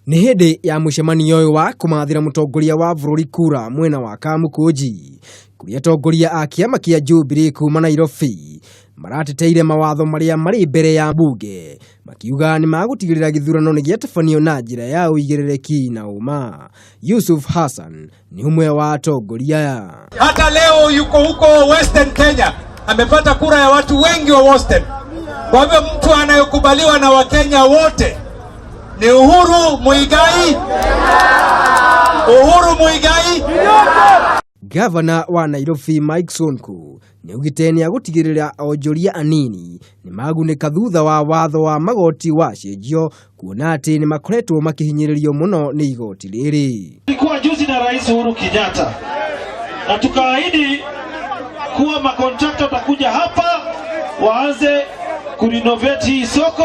Nĩ hĩndĩ ya mũcemanio ũyũ wa kũmathĩra mũtongoria wa bũrũri kura mwena wa Kamukunji, kũrĩa atongoria a kĩama kĩa Jubilee kuma Nairobi marateteire mawatho marĩa marĩ mbere ya mbunge makiuga nĩ magũtigĩrĩra gĩthurano nĩ gĩatabanio na njĩra ya ũigĩrĩrĩki na ũma. Yusuf Hassan nĩ ũmwe wa atongoria aya. Hata leo yuko huko Western Kenya, amepata kura ya watu wengi wa Western. Kwa hivyo mtu anayekubaliwa na Wakenya wote ni Uhuru Muigai, Uhuru Muigai. Gavana wa Nairobi Mike Sonko nĩaugĩte nĩagũtigĩrĩra onjoria anini nĩmagunĩka thutha wa watho wa magoti wacenjio kuona atĩ nĩmakoretwo makĩhinyĩrĩrio mũno nĩ igoti rĩrĩ. Tulikuwa juzi na Rais Uhuru Kenyatta na tukaahidi kuwa makontrakta watakuja hapa waanze kurenovate hii soko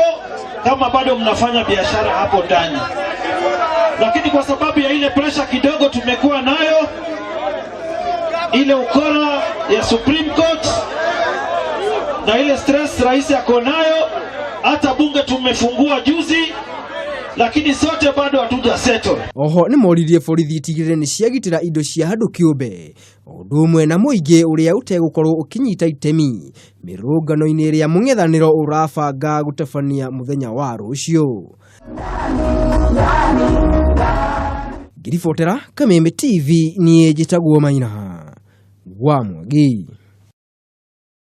kama bado mnafanya biashara hapo ndani, lakini kwa sababu ya ile pressure kidogo tumekuwa nayo, ile ukora ya Supreme Court na ile stress rais ako nayo, hata bunge tumefungua juzi, lakini sote bado hatuja settle. Oho nĩmoririe borithi itigĩrĩre nĩ ciagitĩra indo cia andũ kĩũmbe o ũndũ ũmwe na mũingĩ ũrĩa ũtegũkorwo ũkĩnyita itemi mĩrũrũngano-inĩ ĩrĩa mũng'ethanĩro ũrabanga gũtabania mũthenya wa rũciũ. Ngĩribotera Kameme TV niĩ njĩtagwo Maina wa Mwangi.